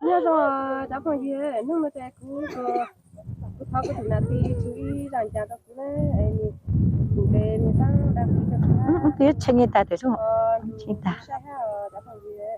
Nyob zoo cov phooj ywg, hnub no ces kuv, kuv thov kuv tus nam tij tso ib zaj ncas rau kuv na, es nws, nws, nws xav dag kuv rau kuv. Twb tshee tas, tshee tas. Saib hab cov phooj ywg.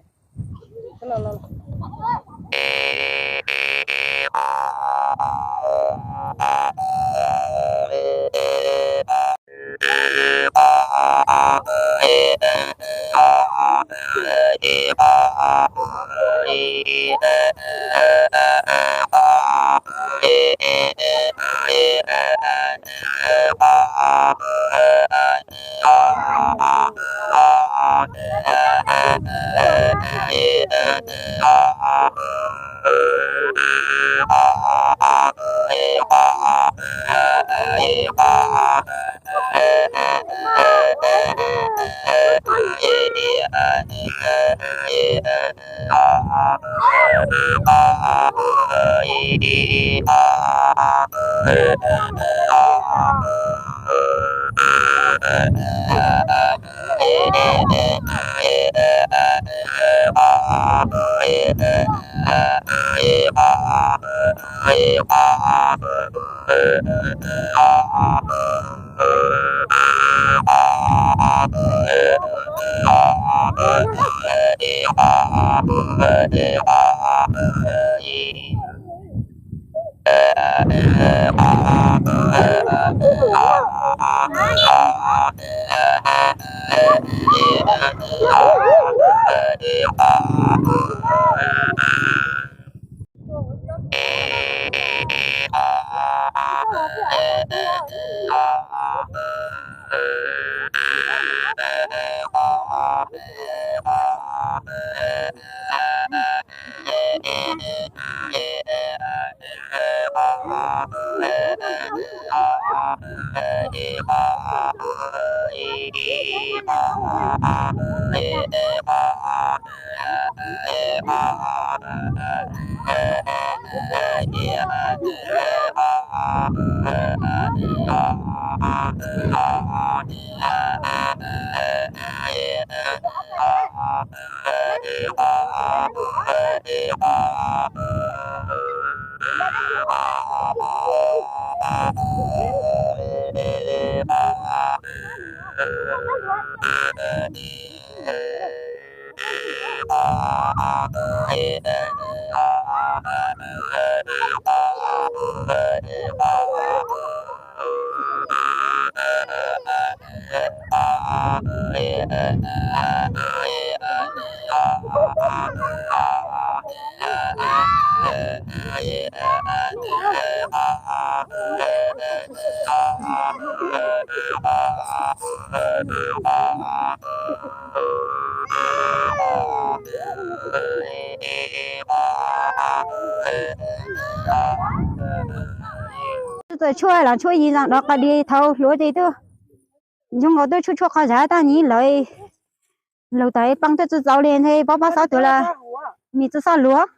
Txawm tshuaj los tshuaj yig zoo dov qos di thaum hluav teb tug. Zoo nkaus tuaj tshuaj tshuaj qhov zam tag nyiv lawm. Lug tas paj tuaj tsi txaus li nthe, pob pob xob tuag lawm. Mis tsi xob luag.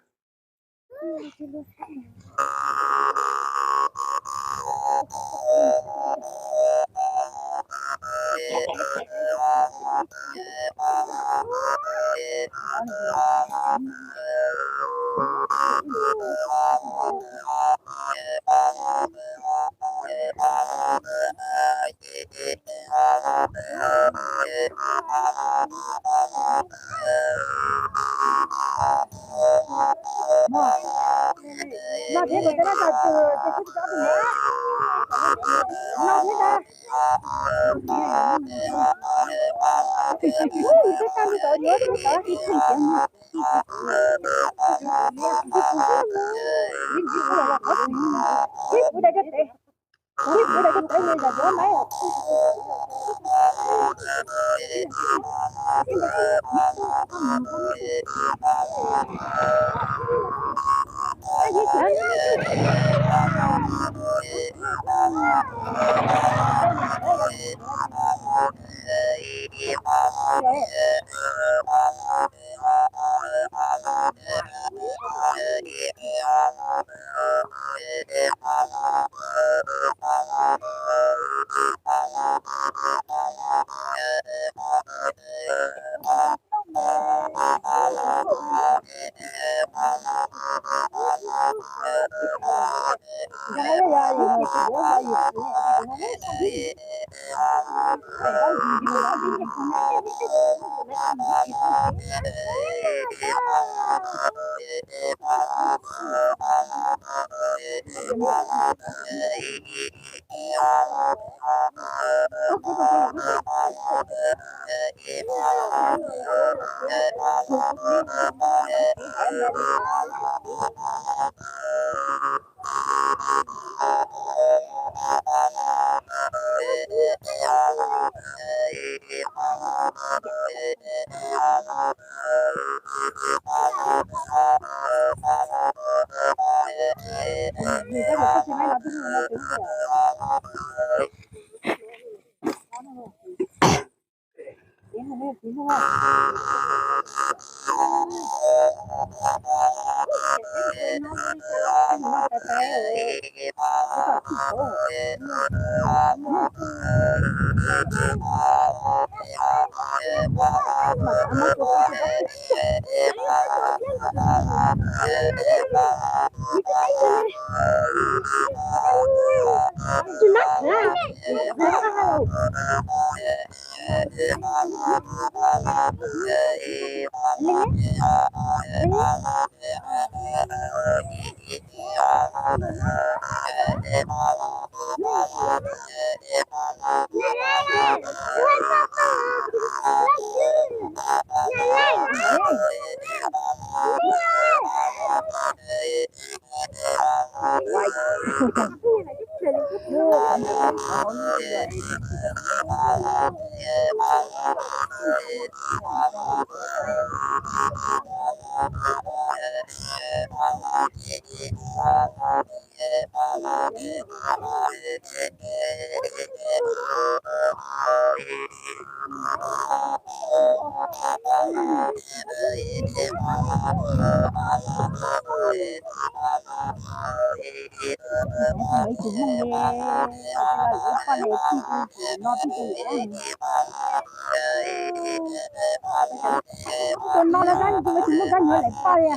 Tus no no tab sis tsis muaj kab nyuam lawm poj li.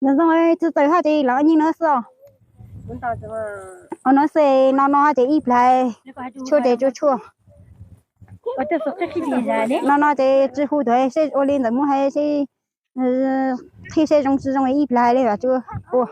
Nyob zoo, tsis tawm haj ces lawv nyeej no xwb os. Os no xwb, no no haj ces ib plhaib tshuaj ces tshuaj tshuaj. No no ces tsis hu tuaj seb ua li ntawd muab hais seb qhib seb zoo tsis zoo ib plhaib li vam tsuas ua.